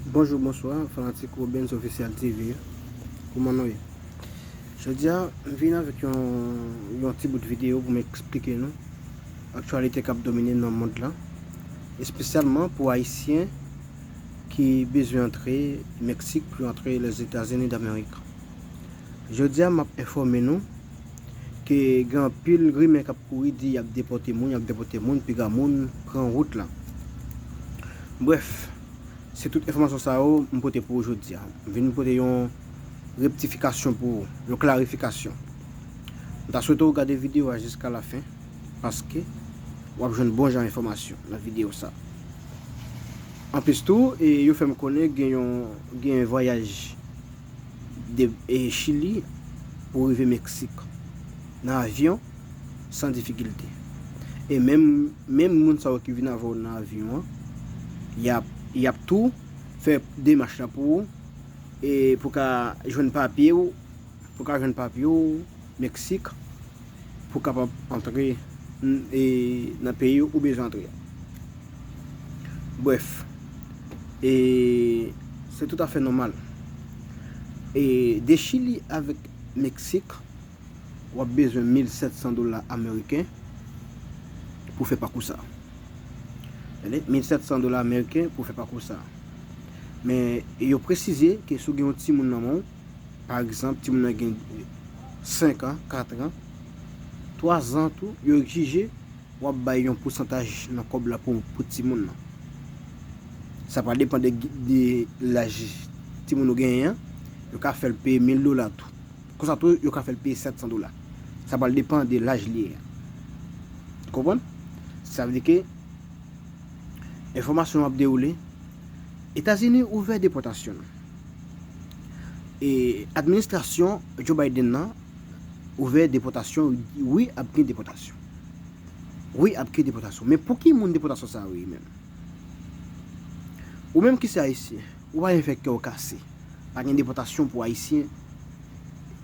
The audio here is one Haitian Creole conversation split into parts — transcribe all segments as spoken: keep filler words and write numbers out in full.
Bonjou, bonswa, fanatik Robens Official T V yo. Kouman nou ye? Jodi a, m vin avèk yon, yon ti bout videyo pou m eksplike nou aktyalite k ap domine nan mond lan, espesyalman pou Ayisyen ki bezwen antre Meksik pou yo antre Lèzetazini Damerik. Jodi a, m ap enfòme nou ke gen anpil rimè k ap kouri di y ap depòte moun, y ap depòte moun, piga moun pran wout lan. Brèf, se tout enfòmasyon sa yo m pote pou ou jodi a. M vin pote yon rektifikasyon pou ou, yon klarifikasyon. M ta swete w gade videyo a jiska lafen, paske w ap jwenn bon jan enfòmasyon nan videyo sa. Anplis tou, e, yo fè m konnen gen yon, gen vwayaj de, e, Chili pou rive Meksik nan avyon san difikilte. E menm, menm moun sa yo ki vin avè w nan avyon an, y ap, y ap tou fè demach la pou ou, e pou ka jwenn papye w, pou ka jwenn papye w Meksik, pou kapab antre n-, e, nan peyi ou bezwen antre a. Brèf, e se toutafè nòmal. E de Chili avèk Meksik, w ap bezwen mil sèt san dola ameriken pou fè pakou sa. Tande, mil sèt san dola ameriken pou fè pakou sa. Men yo presize ke si w gen yon timoun nan men w, pa egzanp, timoun nan gen senk an, kat an, twa zan tou, yo egzije w ap bay yon pousantaj nan kòb la pou, pou timoun nan. Sa pral depann de, de laj timoun ou genyen an. Yo ka fè l peye mil dola tou. Konsa tou, yo ka fè l peye sèt san dola. Sa pral depann de laj li ye a. Konprann? Sa vle di ke enfòmasyon ap dewoule. Etazini ouvè depòtasyon l. E administrasyon Joe Biden nan ouvè depòtasyon, wi, ap gen depòtasyon. Wi, ap gen depòtasyon. Men pou ki moun depòtasyon sa yo ye menm? Ou menm ki se Ayisyen, ou pa gen fè kè w kase. Pa gen depòtasyon pou Ayisyen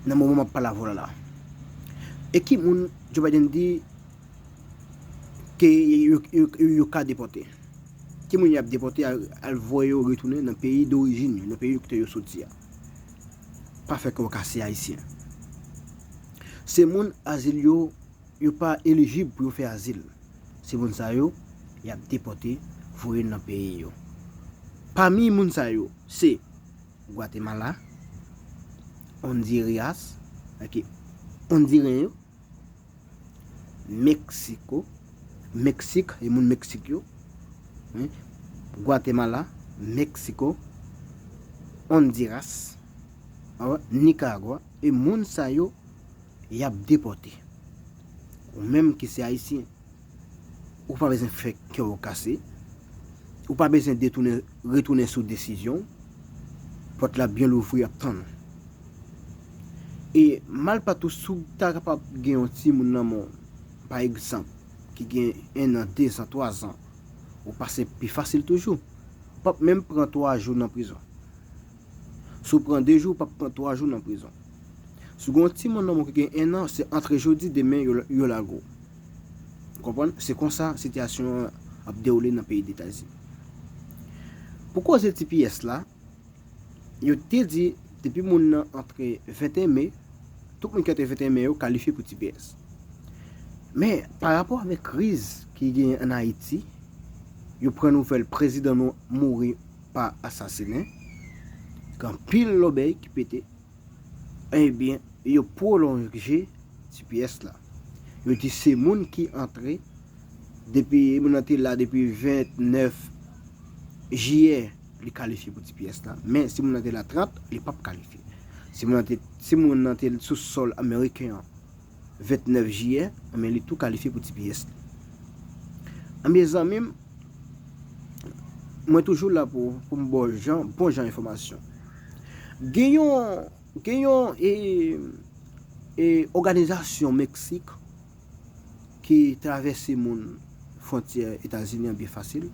nan moman m ap pale avè w la la. E ki moun Joe Biden di ke yo, yo, yo, yo ka depòte? Ki moun y ap depòte al, al voye yo retounen nan peyi dorijin yo, nan peyi kote yo soti a? Pa fè kè w kase Ayisyen. Se moun azil yo, yo pa elijib pou yo fè azil. Se moun sa yo, y ap depòte, voye nan peyi yo. Pami moun sa yo, se Gwatemala, Honduras, ok, Ondiren yo, Meksiko, Meksik, e moun Meksik yo, wi, Gwatemala, Meksiko, Honduras, a, Nikaragwa, e moun sa yo, y ap depòte. Ou menm ki se Ayisyen, ou pa bezwen fè kè w kase. Ou pa bezwen detounen, retounen sou desizyon w. Pòt la byen louvri ap tann ou. E malpa tou, si w ta kapab gen yon timoun nan men w, pa egzanp, ki gen en an, de zan, twa zan, ou pase pi fasil toujou. Ou p ap menm pran twa jou nan prizon. Si w pran de jou, w p ap pran twa jou nan prizon. Si w gen yon timoun nan men w ki gen en an, se antre jodi, demen yo, yo lage w. Ou konprann? Se konsa sitiyasyon an ap dewoule nan peyi Etazini. Pou koze T P S la, yo te di depi moun nan antre venteyen me, tout moun ki antre venteyen me yo kalifye pou T P S. Men, pa rapò avèk kriz ki genyen ann Ayiti, yo pran nouvèl prezidan nou mouri pa asasinen, gen anpil lòbèy ki pete, ebyen, yo pwolonje T P S la. Yo di se moun ki antre depi, moun nan te la depi vennèf jiyè, li kalifye pou T P S la. Men si moun nan te la trant, li p ap kalifye. Si moun nan te, si moun nan te sou sòl ameriken an, vennèf jiyè, men li tou kalifye pou T P S li. Ebyen, zanmi m, mwen toujou la pou, pou m ba w jan, bon jan enfòmasyon. Gen yon, gen yon, e, e, òganizasyon Meksik ki travèse moun fwontyè Etazini an byen fasil.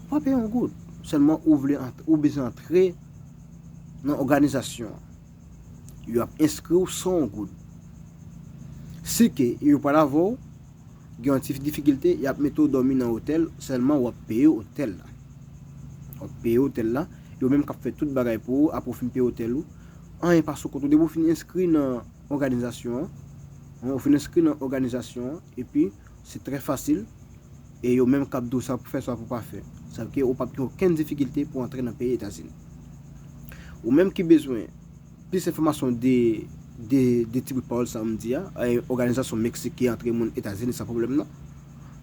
Ou pa peye yon goud. Sèlman ou vle ant-, ou bezwen antre nan òganizasyon an. Yo ap enskri w san yon goud. Si ke yo pral avè w, gen yon ti difikilte, y ap mete w dòmi nan otèl, sèlman w ap peye otèl la. W ap peye otèl la, yo menm k ap fè tout bagay pou ou, apre w fin peye otèl ou, anyen pa sou kont ou. Depi w fin enskri nan òganizasyon an, ou fin enskri nan òganizasyon an, epi se trè fasil, e yo menm k ap di w sa pou fè, sa pou pa fè. Sa vle di ke ou p ap gen okenn difikilte pou antre nan peyi Etazini. Ou menm ki bezwen plis enfòmasyon de, de, de ti bout pawòl sa m di a, e òganizasyon Meksik ki antre moun Etazini san pwoblèm nan,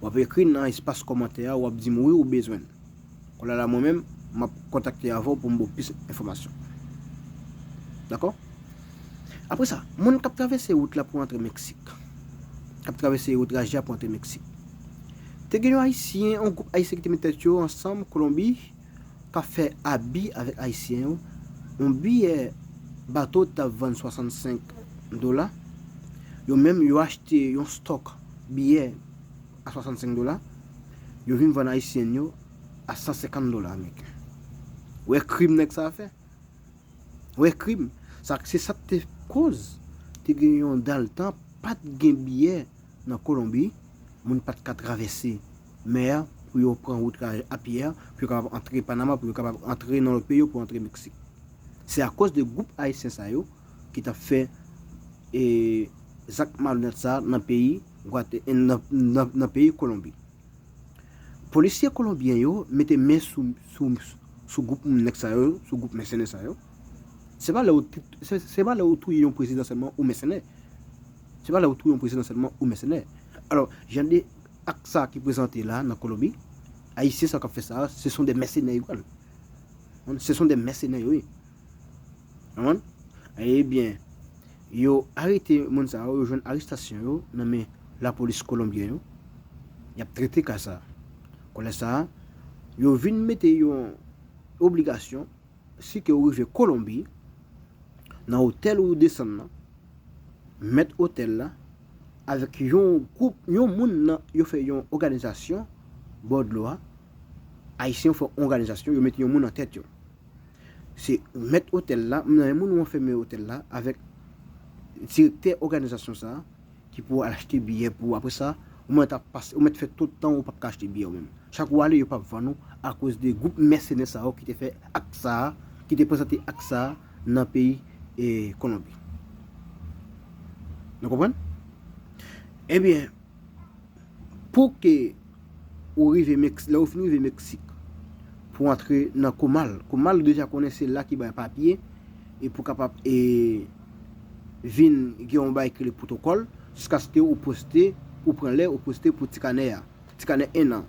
w ap ekri nan espas kòmantè a, w ap di m wi ou bezwen l. Kounye a la, mwen menm, m ap kontakte avè w pou m ba w plis enfòmasyon. Dakò? Apre sa, moun k ap travèse wout la pou antre Meksik, k ap travèse wout raje a pou antre Meksik, te gen yon Ayisyen, yon gwoup Ayisyen ki te met tèt yo ansanm Kolonbi, k ap fè abi avèk Ayisyen yo. Yon biyè bato t ap vann swasannsenk dola. Yo menm, yo achte yon stòk biyè a swasannsenk dola. Yo vin vann Ayisyen yo a san senkant dola ameriken. Ou wè krim nèg sa a fè? Ou wè krim? Sa, se sa k te koz te gen yon dal tan, pa t gen biyè nan Kolonbi, moun pa t ka travèse mè a pou yo pran wout a, a pye a, pou yo kapab antre Panama, pou yo kapab antre nan lòt peyi yo, pou antre Meksik. Se akoz de gwoup ayisyen sa yo ki t ap fè, e, zak malonèt sa a nan peyi Gwate-, nan, nan, nan peyi Kolonbi. Polisye kolonbyen yo mete men sou, sou, sou gwoup nèg sa yo, sou gwoup mèsenè sa yo. Se pa lè ou, se, se pa lè ou touye yon prezidan sèlman ou mèsenè. Se pa lè ou touye yon prezidan sèlman ou mèsenè. Alò, jan de ak sa ki prezante la nan Kolonbi, Ayisyen sa k ap fè sa, ce sont des mercenaires yo ye. Ce sont des mercenaires yo ye. Konprann? Ebyen, yo arete moun sa yo, yo jwenn arestasyon yo nan men lapolis kolonbyen yo. Y ap trete ka sa. Kounye sa, yo vin mete yon obligasyon, si ke ou rive Kolonbi, nan otèl ou desann nan, mèt otèl la, avèk yon gwoup, yon moun nan, yo fè yon òganizasyon bò dlo a, Ayisyen yo fè yon òganizasyon, yo mete yon moun nan tèt yo. Se mèt otèl la, nan yon moun ou anfèmen otèl la, avèk direktè òganizasyon sa a, ki pou al achte biyè pou ou. Apre sa, ou mèt ap pase, ou mèt fè tout tan ou p ap ka achte biyè ou menm. Chak ou ale, yo p ap vann ou akoz de gwoup mèsenè sa yo ki te fè ak sa a, ki te prezante ak sa a nan peyi, e, Kolonbi. Nou konprann? Ebyen, pou ke ou rive Mex-, lè ou fin rive Meksik, pou antre nan Komal. Komal, ou deja konnen se la ki bay papye, e pou kapab, e, vin gen yon bagay ki rele pwotokòl, jiskaske ou poste, ou pran lè, ou poste pou ti kanè a. Ti kanè en an.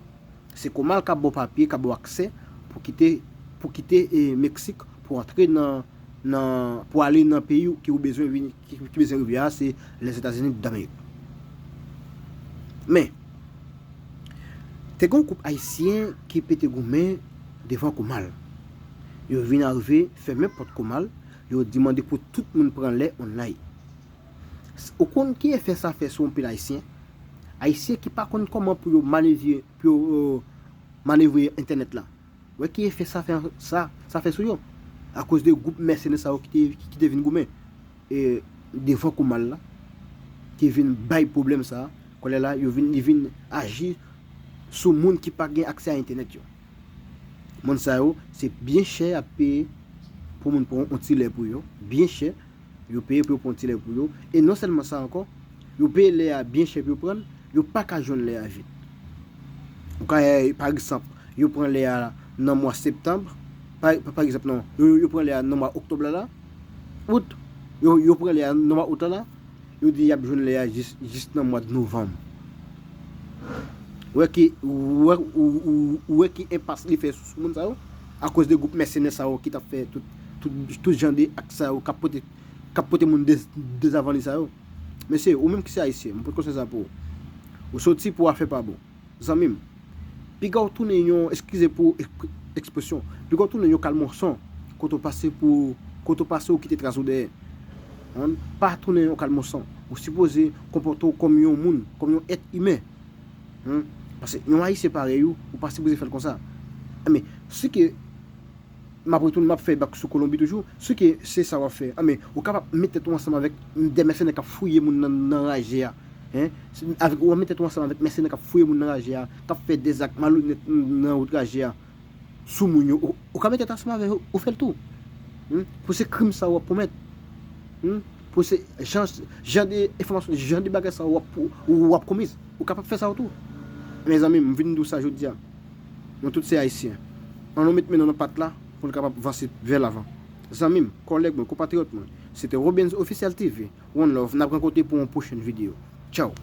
Se Komal k ap ba w papye, k ap ba w aksè pou kite, pou kite, e, Meksik, pou antre nan, nan, pou ale nan peyi ki ou bezwen vini, ki, ki bezwen rive a, se Lèzetazini Damerik. Men, te gen yon gwoup ayisyen ki pete goumen devan Komal. Yo vin arive, fèmen pòt Komal, yo di mande pou tout moun pran lè online. Ou konn ki efè sa fè sou anpil ayisyen? Ayisyen ki pa konn kòman pou yo manevye, pou yo, e, manevre entènèt la. Ou wè ki efè sa fè, sa, sa fè sou yo? Akoz de gwoup mèsenè sa yo ki te, ki te vin goumen, e, devan Komal la, ki vin bay pwoblèm sa, kounye a la, yo vin, li vin aji sou moun ki pa gen aksè a entènèt yo. Moun sa yo, se byen chè y ap peye pou moun pran yon ti lè pou yo, byen chè. Yo peye pou yo pran ti lè pou yo. E non sèlman sa ankò, yo peye lè a byen chè pou yo pran l, yo pa ka jwenn lè a vit. Ou ka, pa egzanp, yo pran lè a nan mwa septanm, pa, pa, pa egzanp, non, yo, yo pran lè a nan mwa oktòb la, la, out, yo, yo pran lè a nan mwa out la, la, yo di y ap jwenn lè a jis, jis nan mwa novanm. Ou wè ki, ou wè, ou, ou, ou wè ki enpas li fè sou, sou moun sa yo, akoz de gwoup mèsenè sa yo ki t ap fè tout, tout, tout jan de ak sa yo, k ap pote k ap pote moun dez-, dezavan li sa yo. Mesye, ou menm ki se ayisyen, mwen pot konsèy sa pou ou. Ou soti pou afè pa bon. Zanmi m, piga w tounen yon, eskize pou ek-, ekspresyon, piga w tounen yon kalmonson kote w pase pou, kote w pase ou kite tras ou dèyè. Konprann? Pa tounen yon kalmonson. Ou sipoze konpòte w kòm yon moun, kòm yon èt imen. Konprann? Paske yon ayisyen parèy ou, ou pa sipoze fè l konsa. Enben, si ke m ap retounen, m ap fè bak sou Kolonbi toujou. Si ke se sa w ap fè, enben, ou kapab met tèt ou ansanm avèk de mèsenè k ap fouye moun nan, nan raje a. Hein? Avèk, ou met tèt ou ansanm avèk mèsenè k ap fouye moun nan raje a, k ap fè dèzak malonèt nan wout raje a. sou moun yo, ou, ou ka mete tèt ansanm avè yo, ou fè l tou. Hmm? Pou se krim sa w ap komèt. Hmm? Pou se jan, jan de enfòmasyon, jan de bagay sa w ap, w ap komiz. Ou kapab fè sa w tou. Mezanmi, m vin di w sa jodi a. Nou tout se Ayisyen. Ann nou met men nou nan pat la pou n kapab vanse vè lavan. Zanmi m, kòlèg mwen, konpatriyòt mwen, se te Robens Official T V. One love, n ap rankontre pou yon pwochèn videyo. Tchaw!